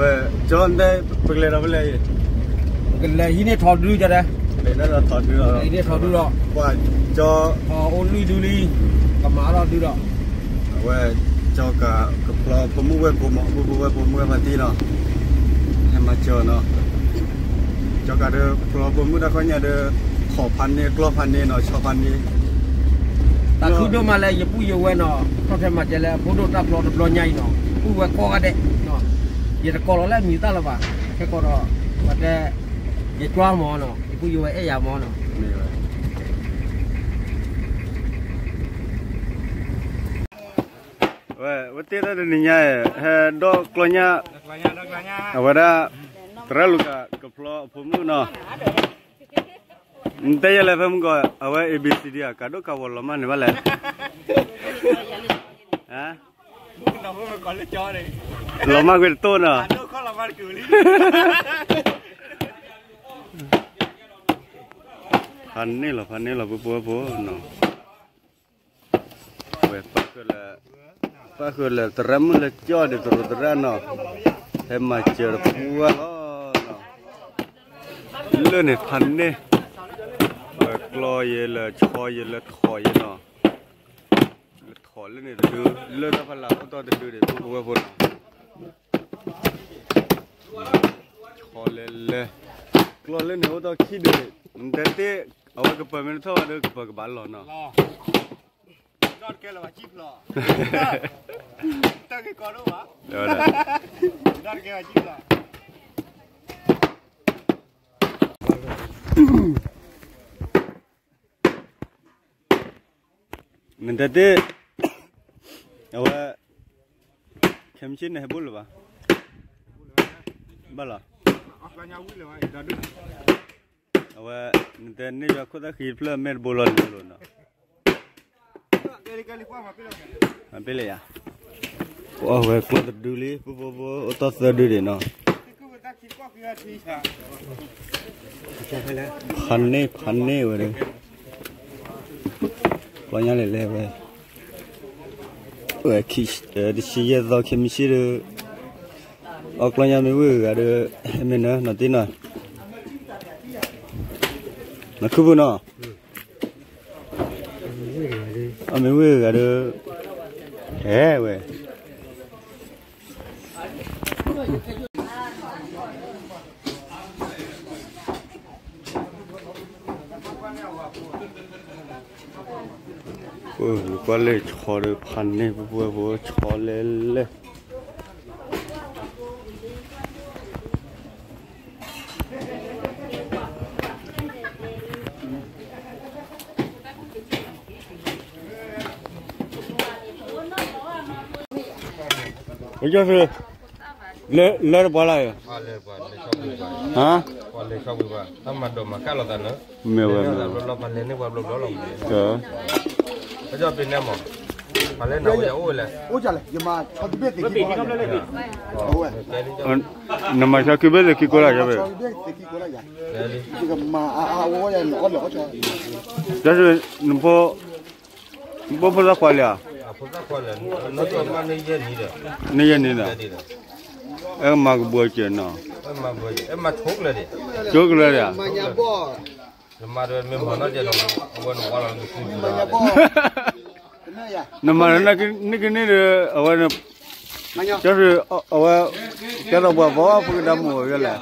ဝဲ, ကၠီတဲ ပကလဲၤဒီးဖဲလဲၣ်အံၤ, ပကလဲၤဟံးန့ၢ်ထီၣ်ဒုကဒီး, လဲၤထီၣ်ဒုလီၤ, ကၠီ, အိၣ်လွံၢ်ဒုလံ, ကမၤထီၣ်ဒုဒီး, အဝဲ, ကၠီကးကဖျီဖိမုၣ်ဝဲၢ်ဖိမး, ဖိဖိဝဲၢ်ဖိမုၣ်ဝဲၢ်ဖါတံၢ်နီၤ, ဟဲမၤစၢၤနီၤ, ကၠီကးဒီးဖျီဖိမုၣ်တၢ်ခီညါဒီး, ထီၣ်ဖးန့ၢ်ကျီၢ်ဖးန့ၢ်နီၤ, ဆီဖးန့ၢ် တၢ်ခုဒိၣ်မးလၢယပုၢ်ယဝဲၢ်နီၤ, ထီၣ်ထဲမၤစၢၤလၢအဖိဒိၣ်တၢ်ဖျီတဘျီညါအံၤနီၤ, ပုၢ်ဝဲၢ်ကိးဂၤဒဲး, ယတကိးလီၤလၢအမံၤတၢ်လၢၤဘၣ်, ခဲကီးဒီး, ပှၤတဲ, ယကွၢ်မၢ်နီၤ, ယပုၢ်ယဝဲၢ်အဲၣ်ယၤမၢ်နီၤ, ဝဲ, ဝဲတ့ၢ်တၢ်တနံၤညါ, ဟဲဒီးကျီၢ်ညါ, အဝဲဒၣ်, သရၣ်လူၤကးကဖျီအဖိမုၣ်နီၤ နတဲယဲလဲၣ်ဖဲမုၢ်ကီး အဝဲ A B C D ဧါ, ကးဒိၣ်ကးဝီၤလီၤမၢ်န့ၣ်ဘၣ်လဲၣ်, လီၤမၢ်ကွံာ်တတိၢ်နီၤ, ဖးန့ၢ်လီၤ ဖးန့ၢ်လီၤ ပုၢ်ဖိဝဲၢ်ဖိနီၤ, ဝဲ, ပၣ်ဃုာ်လၢသရၣ်မုၣ်လၢကၠီၣ်ဒံးသရိာ်သရၣ်နီၤ, ဟဲမၤစၢၤတပှၢ်လီၤနီၤ, လၢန့ၣ်ဖးန့ၢ်, ဝဲကျီၢ်ယဲလၢဆီယဲလၢထီၣ်ယဲနီၤ, ထီၣ်လၢန့ၣ်တဒု, လၢတၢ်ဖးလၢ်အိၣ်တီၢ်တဒုဒံး ပုၢ်ဖိဝဲၢ်ဖိနီၤ, ဆီလဲၤလဲၤ, ကျီၢ်လၢန့ၣ်အိၣ်တီၢ်ခံဒုဒံး, နတဲတ့ၢ်, အဝဲကပၢၤမ့ၢ်တထီၣ်ဘၣ်ဒီးကပၢၤကဘၣ်လီၤနီၤ, နတဲတ့ၢ်, အဝဲ, ခဲမုၢ်ဆ့ၣ်န့ၣ်ဟဲဘိၣ်လၢၤဘၣ်, ဘၣ်လီၤ, အဝဲ, နတဲန့ၢ်ယခိၣ်သၣ်ဃံဖျၢၣ်မဲာ်တဘိလီၤလံလိာ်နီၤ, မၤပ့ၢ်လၢယၤ, အီၣ်ဝဲကျီၢ်တဒုလံ ပုၢ်ဖိဖိ အိၣ်တီၢ်သၢဒုဒံးနီၤ, ဖးန့ၢ်ဖးန့ၢ်ဝဲဒီး, ကျီၢ်ညါလဲၤလဲၤဝဲ, ဝဲ, တဆံယဲၢ်သီ ခဲမုၢ်ဆ့ၣ်ဒီး, အီၣ်ကျီၢ်ညါမ့ၢ်ဝ့ၢ်ဂၤဒီး, မ့ၢ်နနီၢ်တ့ၢ်နီၤ, နခုပူၤနီၤ, အမ့ၢ်ဝ့ၢ်ဂၤဒီး, ဟဲဝဲ ပကွၢ်လၢဆီဒီးဖးန့ၢ် ပပှဲၤဖိဆီလဲၣ်လဲၣ်, ပကၠီသု, လၢတပှၤလၢ်, ဟါ, မ့ၢ်ဝဲ, နမၤဆီခံဘ့ၣ်သုခံကိးလၢ်ယၤဘၣ်, ကၠီသု, နဖိ, နဖိသၣ်ခွါလဲၣ်ဧါ, န့ၢ်ယဲၢ်နံၤဒီး, အဲမၤကဘှီစၢၤနီၤ, ဆိကလၢာ်ဒီး, နမၤဒီးမ့ၢ်မၤနီၢ်ကဲးဒီး, အဝဲနဝါလီၤနကသံၣ်, နမၤဒီးနကန့ၢ်ဒီး အဝဲ, ကၠီသု, အဝဲ, ကဲသိးပှၤဘီဖိကဒါမုၣ်ဝဲလဲၣ်,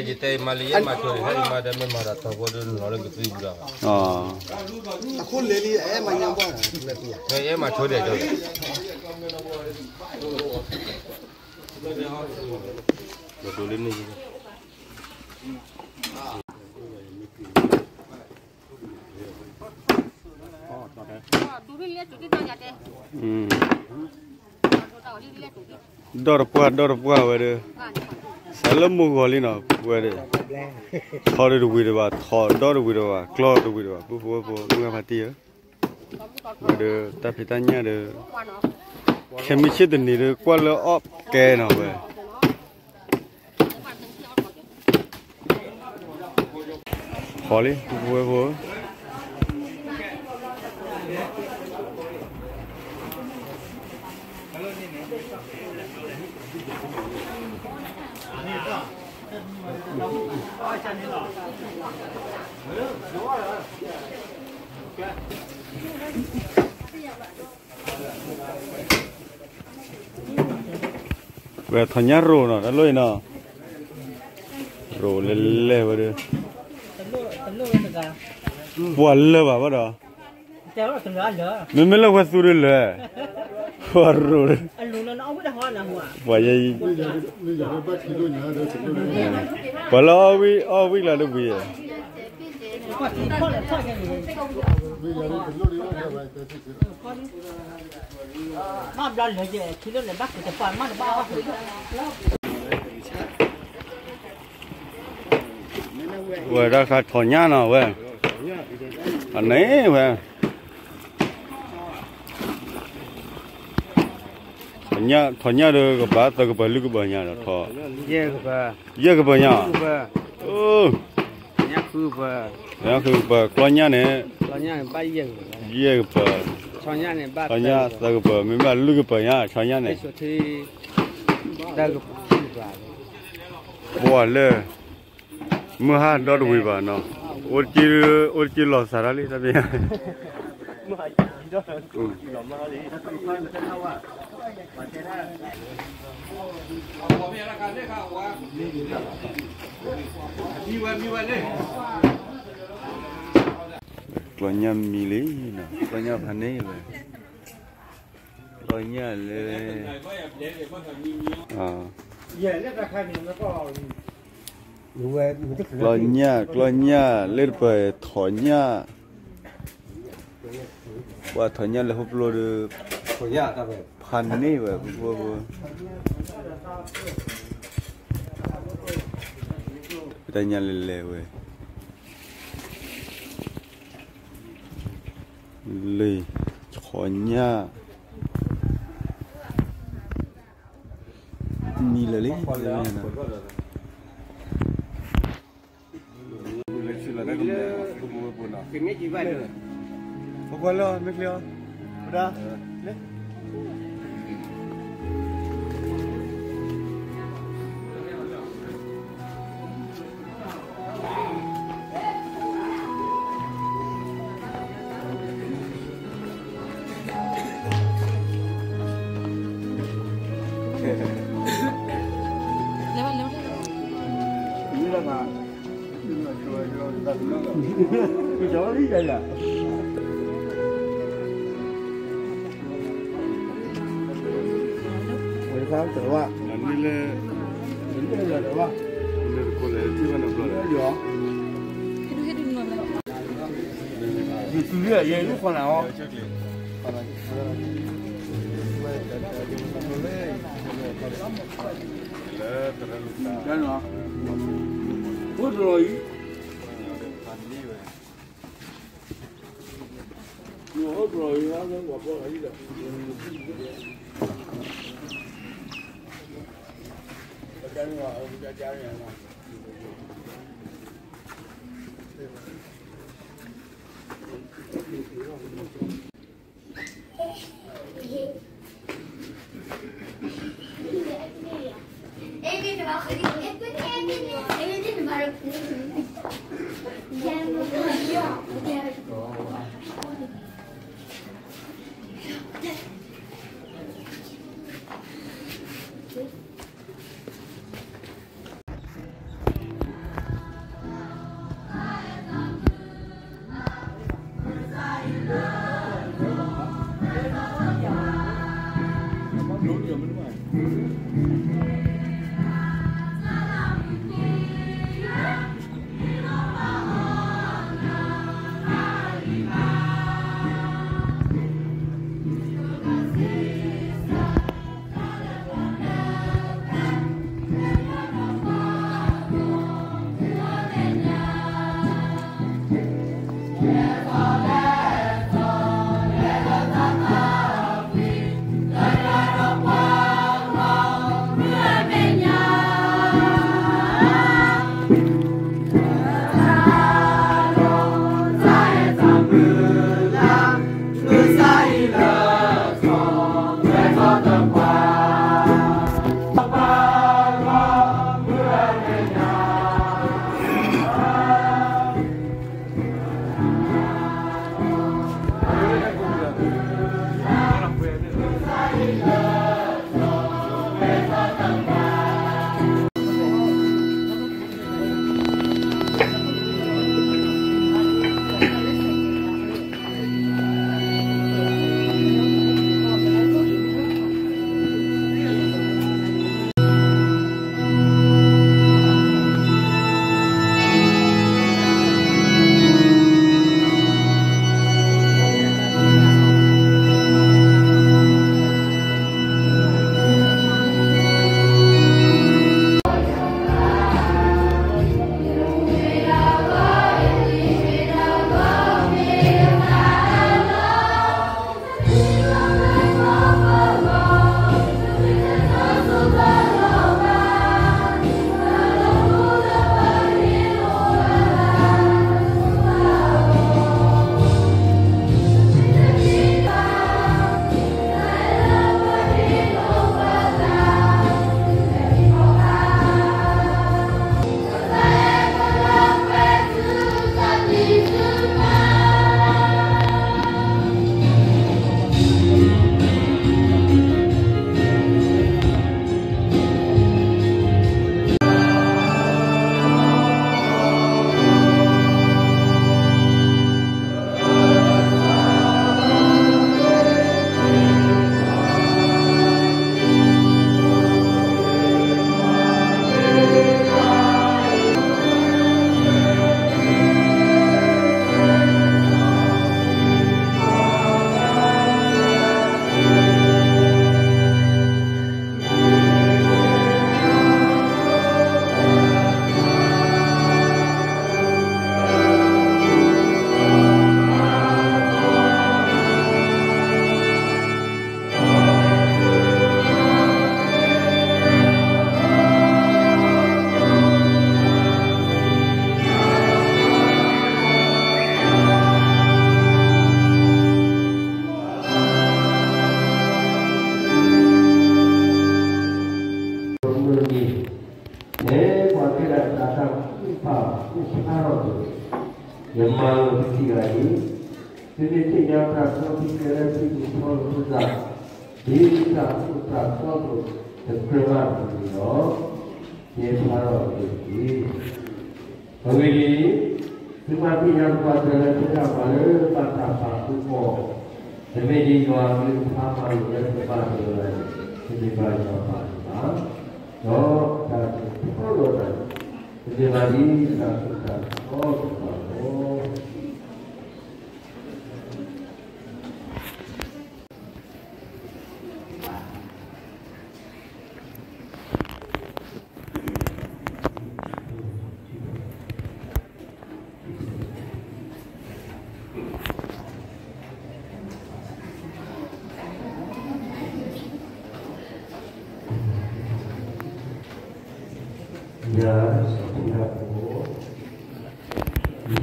ယတဲမၤလံ ယအဲၣ်မၤဆိဒီး ဟဲမၤဒီးမ့ၢ်မၤဒီးထီၣ်ဖိဒီးနလီၤလၢကသံၣ်ပူၤဒီး, အဃိလဲၣ်လံ အဲၣ်မၤညါဘီၣ်, အဲၣ်မၤဆိဒီး ဒီတပှၢ် ဒီတပှၢ်ဝဲဒီး, စးလၢမိၢ်ဂီၤလံနီၤ ပဝဲဒီး, ထီဒီးတဝံၤတဘၣ် ထီဒီးတဝံၤတဘၣ် ကျီဒီးတဝံၤတဘၣ် ပုၢ်ဖိဝဲၢ်ဖိ မုၢ်ဂၤဖါတံၢ်ဧၢ, ဝဲဒီးတၢ်ဖံးတၢ်ညၣ်ဒီး, ခဲမုၢ်ဆ့ၣ်တနံၤဒီး ကွၢ်လၢအီၣ်ကဲနီၤဝဲ ဃီလံ ပုၢ်ဖိဝဲၢ်ဖိဧၢ, ဝဲထီၣ်ညၣ်ရိၤနီၤ တၢ်လီၢ်အံၤနီၤ, ရိၤလဲၤလဲၤဝဲဒီး, ပှၤလၢဘၣ်ဘၣ်ဒီး, မ့မ့ၢ်လၢဝဲသူဒ်လဲၣ်, ပှၤရိၤ, ပှၤယဲ, ပှၤလၢအီၣ်ဝံၣ်အီၣ်ဝံၣ်ကျါတဝံၤယဲ, ဝဲဒၣ်ခါထီၣ်ညၣ်နီၤဝဲ, အန့ၣ်ဝဲ, ထီၣ်ညၣ်ဒီးကဘၣ် သၢကပၤလွံၢ်ကပၤညါဒီးထီၣ်, ယဲၢ်ကပၤညါ, ယဲၢ်ကပၤ, ကျီညၣ်န့ၣ်, ယဲၢ်ကပၤ, ထီၣ်ညၣ်သၢကပၤ မ့မ့ၢ်ဘၣ်လွံၢ်ကပၤညါ ထီၣ်ညၣ်န့ၣ်, ပှၤလၢ မုၢ်ဟါဒီတဝံၤဘၣ်နီၤ, အိၣ်တက့ၢ်လီၤစှၤတၢ်လံ တၢ်ပယါ, ကျီညၣ်မံလံနီၤ, ကျီညၣ်မံလံ, ကျီညၣ်လၢ, ကျီညၣ် ကျီညၣ်လၢတပၤထီၣ်ညၣ်, ပှၤထီၣ်ညၣ်လၢဟီၣ်ပျိဒီး, ဖးန့ၢ်ဝဲပဖိ, ပတၢ်ညၣ်လဲၤလဲၤဝဲ လၢ ခီညၣ် မံလၢာ်လံ, ပကွၢ်လၢမ့ၢ်ချ့အီၤ, ပဒၣ်, အိၣ်တရီအံၤ, အိၣ်တရီအံၤ, န့ၣ် ပှၤကဲဒၣ်တၢ်သးခုဖး အိၣ်ဖျါထီၣ်အသိး, ယမၤလိာ်ပသံဂၤအံၤ, သုမ့ၢ်သ့ၣ်ညါတၢ်စီဆှံကဲလၢသုသူၣ်ထီၣ်လိာ်သုသး, ဒ်တၢ်သိၣ်တၢ်သီအသိး တကြၢးဘၣ်တဂ့ၤဒီး ကဲဖျါထီၣ်အဂ့ၢ်တက့ၢ်. အဂ့ၢ်ဒ်အံၤ, သုမ့ၢ်သ့ၣ်ညါပှၤတၢၢ်လၢဖဲတၢ်ပှၤလၢဘၣ်တၢ်ပာ်ဖှိၣ်အီၤ, တမ့ၢ်ဒ်ယွၤအကလုၢ်ကထါမၤလိာ်လၢပဘၣ်တဂၤန့ၣ်, တမ့ၢ်ဘၣ်ယွၤပာ်လီၤဘၣ်, ဒီးတၢ်တဖျီလီၤတၢ်န့ၣ်, တမ့ၢ်ဘၣ်ဒ်တၢ်သိၣ်တၢ်သီတဖၣ်လီၤ. ယၤစီၤပ့းတရူး, ယံးန့ၢ်သး,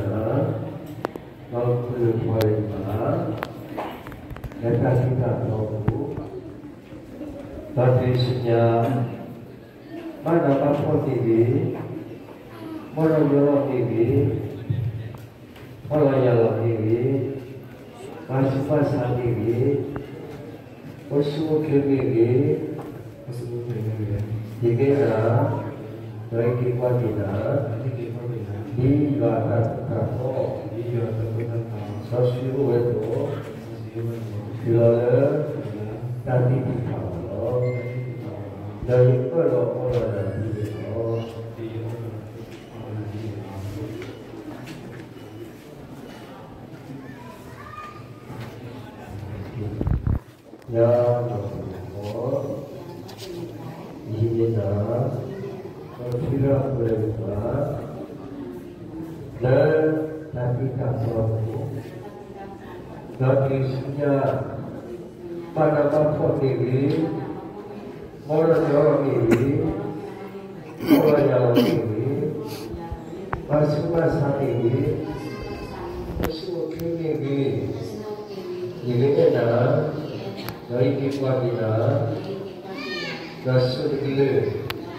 ဒီးကလုၢ်ပှၤလၢယွၤ, လၢတၢ်ထံၣ်တၢ်တီအပူၤ, ဒီးတုၤဆူညါ, ဘၣ်နးဘၣ်ဖှီၣ်မ့ၢ်ဂ့ၤ, ဘီၣ်ဒီးယီၢ်လီၤမ့ၢ်ဂ့ၤ, ဖှီၣ်လီၤယာ်လီၤမ့ၢ်ဂ့ၤ, ဘၣ်ဆူးဘၣ်ဆါမ့ၢ်ဂ့ၤ, အိၣ်ဆူၣ်အိၣ်ချ့မ့ၢ်ဂ့ၤ, ယကအဲၣ်နၤ, ဒီးယက့ၤကွၢ်က့ၤနၤ, ဒ်ယွၤအတၢ်သိၣ်တၢ်သီ, စီဆှံအိၣ်ဝဲအသိး, တုၤလီၤလၢ တၢ်သံဖံးဖးအီၤလီၤ. ဒီးယအၢၣ်လီၤအီလီၤနၤဒ်န့ၣ်လီၤ. ယၤလီၤပှၤ, ယံးန့ၢ်နၤ, ဒီးထံရၢ်ပှဲၤပှၤ, လၢတၢ်သံတၢ်သီအပူၤ, ဒီးတုၤဆူညါ, ဘၣ်နးဘၣ်ဖှီၣ်မ့ၢ်ဂ့ၤ, ဘီၣ်ဒီးယီၢ်လီၤမ့ၢ်ဂ့ၤ, ဖှီၣ်လီၤယာ်လီၤမ့ၢ်ဂ့ၤ, ဘၣ်ဆူးဘၣ်ဆါမ့ၢ်ဂ့ၤ, အိၣ်ဆူၣ်အိၣ်ချ့မ့ၢ်ဂ့ၤ, ယကအဲၣ်နၤ, ဒီးယက့ၤကွၢ်က့ၤနၤ, ဒီးဆိၣ်တကလုာ်,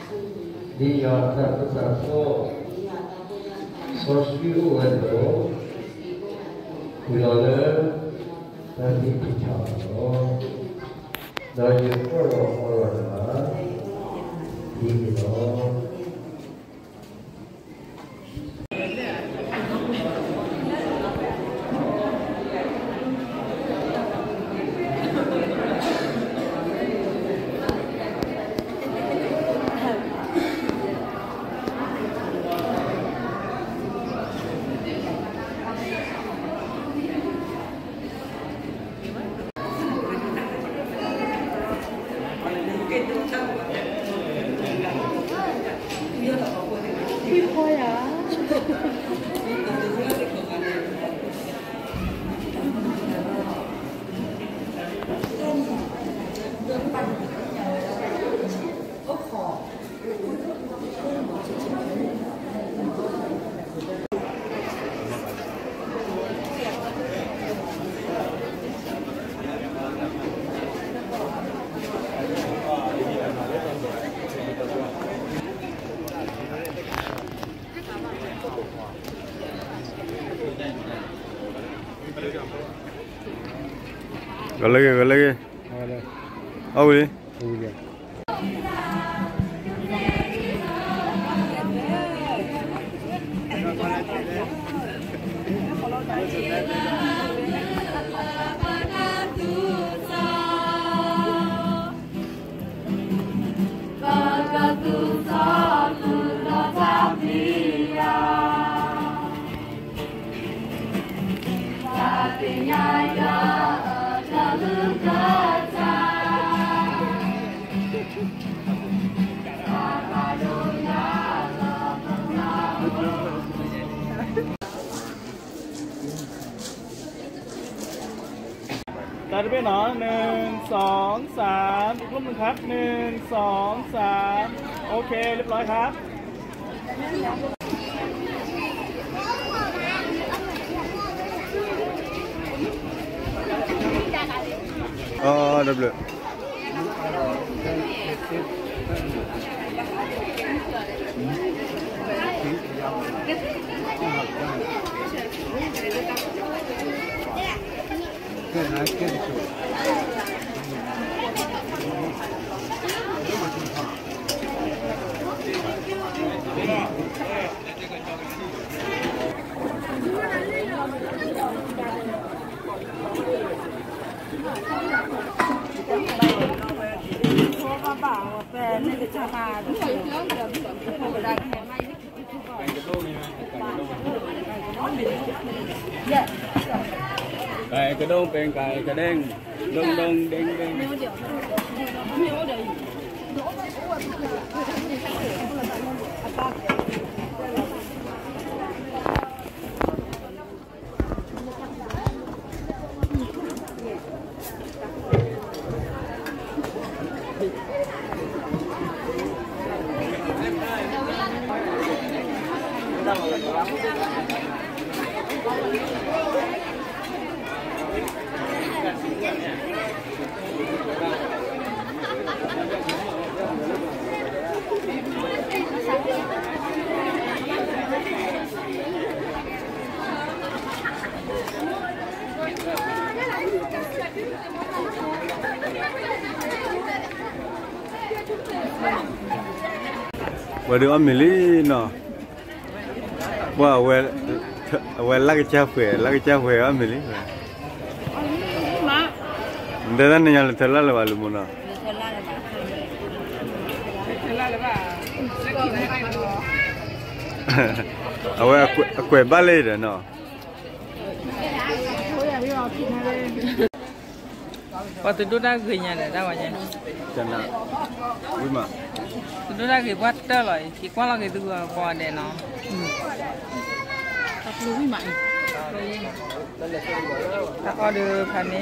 ဒ်ယွၤအတၢ်သိၣ်တၢ်သီ, စီဆှံအိၣ်ဝဲအသိး, တုၤလီၤလၢ တၢ်သံဖံးဖးအီၤလီၤ. ဒီးယအၢၣ်လီၤအီလီၤနၤ, ဂီၤလၢဂ့ၤ ဂီၤလၢဂ့ၤ, အီၣ်ဝံၤလံ, အဝံၤလံ. တၢ်တဘ့ၣ်နီၤ หนึ่ง สอง สาม อีกรูปหนึ่งครับ หนึ่ง สอง สาม โอเค เรียบร้อยครับ အီ တဘျုး ไก่กระด้งเป็นไก่กระเด้ง ดงดงเด้งเด้ง ဝဲဒုးအီၣ်မ့ၤလံနီၤ, ပှၤအဝဲ, အဝဲလၢကစၢ်ပှဲၤ လၢကစၢ်ပှဲၤအီၣ်မ့ၤလံ, တဲတၢ်နညါလၢထၢလၢ်လၢၤဘၣ်လူၤမူနီၤ, အဝဲအကွဲးဘၣ်လံဒီးနီၤ. ပှၤသုးဒိၣ်တၢ်ဂ့ၤညါဒီးတၢ်ဝဲညါ, ဝံၤမး, သုးဒိၣ်တၢ်ဂ့ၤပှၢ်တၢၢ်လီၤအံၤ က့ၤကွၢ်လီၤက့ၤသုဂီၤကိးဂၤဒဲးနီၤ, တၢ်အီၣ်ဒီးဖးန့ၣ်,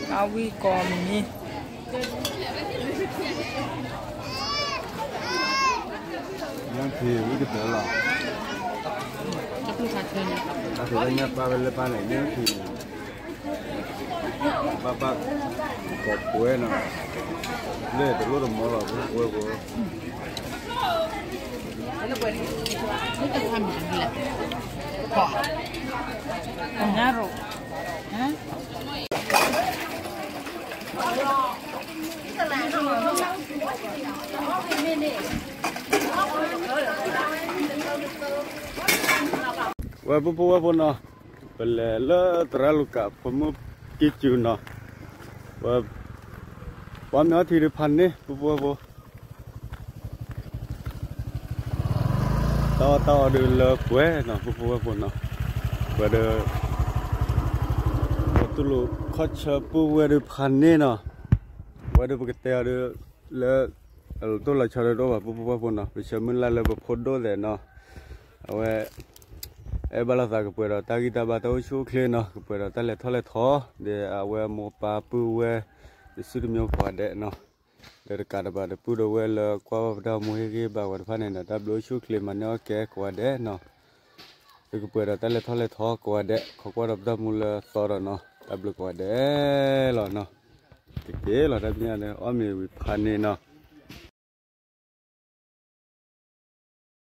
အဝံၣ်ကိးမံၤ, ညၣ်ထံဝံၣ်ကတၢၢ်လီၤ, တၢ်ဖုၣ်ဖးထၢညါ, တၢ်ဖုၣ်ဖးညၣ်ပၢ်ဝဲလၢပၢ်န့ၣ် ညၣ်ထံန့ၣ် ဘၣ်ဘၣ်, ကိးပှဲၤနီၤ, လၢတလိၣ်တမီလီၤ ပှဲၤပှဲၤ, ညၣ်ရိၣ်, ဝဲပူဖိဝဲဖိနီၤ, ပလဲၤလၢသရၣ်လူၤကၣ်ဖိမုၣ်က့ၤစုနီၤ, ဝဲ ပှၤမ့ၢ်အီထံဒုးဖးန့ၢ် ပူဖိဝဲဖိ တၢ်အီၣ်တၢ်အီဒုးလၢပှဲၤနီၤ ပူဖိဝဲဖိနီၤ, ဝဲဒီး ပတူၢ်လိာ်ခီၣ်ဆၢပုၢ်ဝဲၢ်ဒုးဖးန့ၢ်နီၤ, ဝဲဒီးပကတဲအီၤဒုး လၢ လတိၢ်လီၤဆီဒီးတအိၣ်ဘၣ် ပူဖိဝဲဖိနီၤ, ပဆၢမုၢ်လၢ်လၢပဖိဒိၣ်သဲးနီၤ, အဝဲ အဲၣ်ဘၣ်လိာ်သးကပှဲၤဒီးတၢ်ဂံၢ်တၢ်ဘါတၢ်အိၣ်ဆူၣ်အိၣ်ချ့နီၤ, ကပှဲၤဒီးတၢ်လဲၤထီၣ်လဲၤထီ, ဒီးအဝဲမိၢ်ပၢ်ပုၢ်ဝဲၢ် တစုတမံၤကိးဂၤဒဲးနီၤ, ဒီးတကးတဘၣ်ဒီးပုၢ်ဒီးဝဲၢ်လၢကွၢ်ဘၣ်ပတၢ်မူဟ့ၣ်ဂံၢ်ဘါဝဲတဖၣ်န့ၣ်ဒီး တၢ်ဘျုးအိၣ်ဆူၣ်အိၣ်ချ့မၤန့ၢ်အီၣ်ကဲကိးဂၤဒဲးနီၤ, သုကပှဲၤဒီးတၢ်လဲၤထီၣ်လဲၤထီကိးဂၤဒဲး ခိးကွၢ်ဒီးပတၢ်မူလၢသီဒီးနီၤ, တၢ်ဘျုးကိးဂၤဒဲးလီၤနီၤ, ကက့ၤလီၤတၢ်ပညၣ်ဒီးအီၣ်မ့ၤဝံၤဖးန့ၢ်နီၤ